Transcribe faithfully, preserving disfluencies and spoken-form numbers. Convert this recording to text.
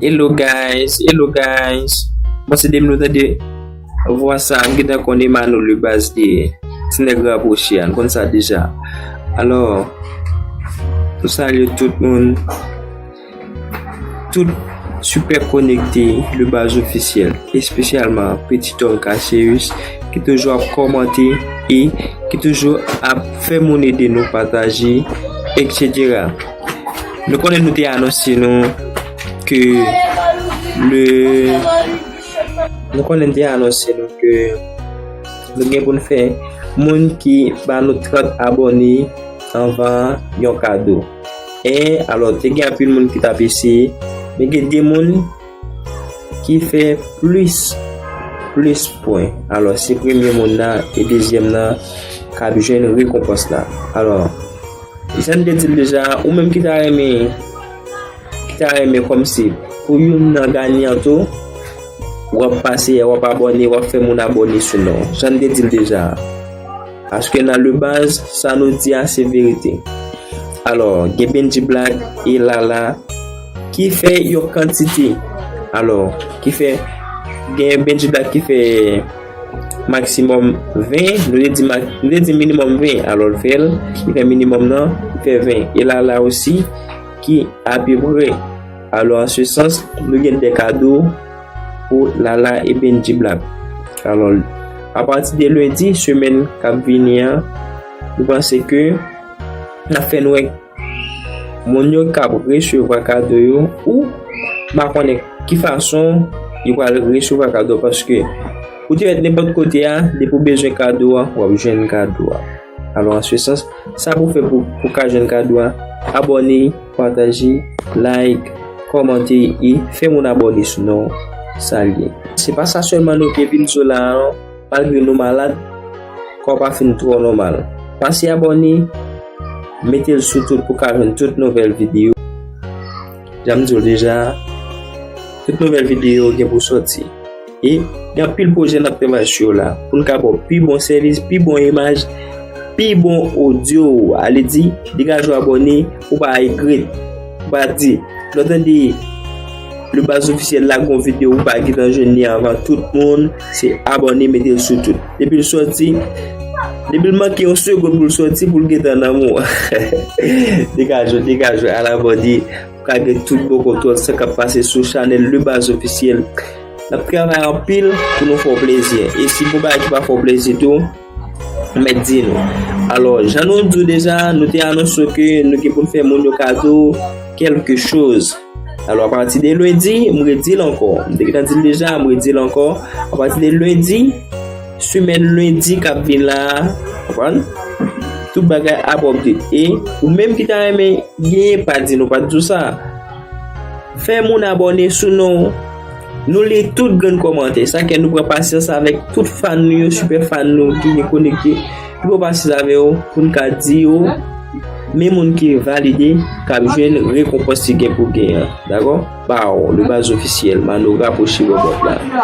Hello guys, hello guys. Bon, se depi nou tande vwa sa, m gentan konn Emano Lebaz li ye. Ti nèg rapwoche a, n konn sa deja. Alò, nou salye tout moun, tout sipè konekte Lebaz Ofisyèl, espesyalman Petit Homme Cassius, ki toujou ap kòmante e ki toujou ap fè moun ede nou pataje, et cetera. Nou konnen nou te anonse nou ke le nou konnen te anonse nou ke nou gen pou n fè moun ki ba nou trant abòne anvan yon kado. E alò, te gen anpil moun ki t ap eseye, men gen de moun ki fè plis plis pwen. Alò, se premye moun nan e dezyèm nan k ap jwenn rekonpans la. Alò, jan m te di l deja, ou menm ki ta renmen ki ta renmen kòmsi pou youn nan ganyan tou, w ap pase, w ap abòne, w ap fè moun abòne sou non. Jan n te di l deja. Paske nan Lebaz, sa nou di a se verite. Alò, gen Benji Black e Lala ki fè yon kantite. Alò, ki fè, gen Benji Black ki fè maksimòm ven, nou te di mak-, nou te di minimòm ven, alò l fè l, li fè minimòm nan, li fè ven. E Lala osi, ki apeprè. Alò, an se sans, nou gen de kado pou Lala e Benji Black. Alò, apati de lendi, semèn k ap vini an, nou panse ke n ap fè n wè moun yo k ap resevwa kado yo, ou m pa konnen ki fason yo pral resevwa kado, paske ou te mèt nenpòt kote a, depi w bezwen kado a, w ap jwenn kado a. Alò, an se sans, sa pou fè pou, pou ka jwenn kado a, abòne, pataje, like, kòmante e fè moun abòne sou non sa l ye. Se pa sa sèlman nou te vin sou la an, malgre nou malad, kò pa fin twò nòmal. Pase abòne, mete l sou tout pou ka jwenn tout nouvèl videyo. Jan m di w deja, tout nouvèl videyo gen pou sòti. E gen anpil pwojè n ap travay sou yo la. Pou n ka ba w pi bon sèvis, pi bon imaj, pi bon odyo. Ale di, degaje w abòne, ou pa regrèt. Ou pa di, lè w tande Lebaz Ofisyèl lage yon videyo, ou pa gentan jwenn li anvan tout moun, se abòne, mete l sou tout. Depi l sòti, depi l manke yon segonn pou l sòti, pou l gentan nan men w. Degaje w, degaje w, al abòne. Pou ka gen tout bon kontwòl sa k ap pase sou chanèl Lebaz Ofisyèl. N ap travay anpil pou nou fè w plezi. E si gon bagay ki pa fè w plezi tou, ou mèt di nou. Alò, jan nou di w deja, nou te anonse ke nou gen pou n fè moun yo kado kèlke choz. Alò, apati de lendi, m redi l ankò. M te gentan di l deja, m redi l ankò. Apati de lendi, semèn lendi k ap vin la a, konprann? Tout bagay ap update. E ou menm ki ta renmen genyen, pa di nou pa t di w sa. Fè moun abòne sou non. Nou li tout grenn kòmantè. Sa ke nou pran pasyans avèk tout fan nou yo, sipè fan nou ki gen konekte. Nou pran pasyans avè yo pou n ka di yo men moun ki valide k ap jwenn rekonpans ki gen pou gen an. Dakò? Baw, Lebaz Ofisyèl, Mano rapwoche bò bòt la.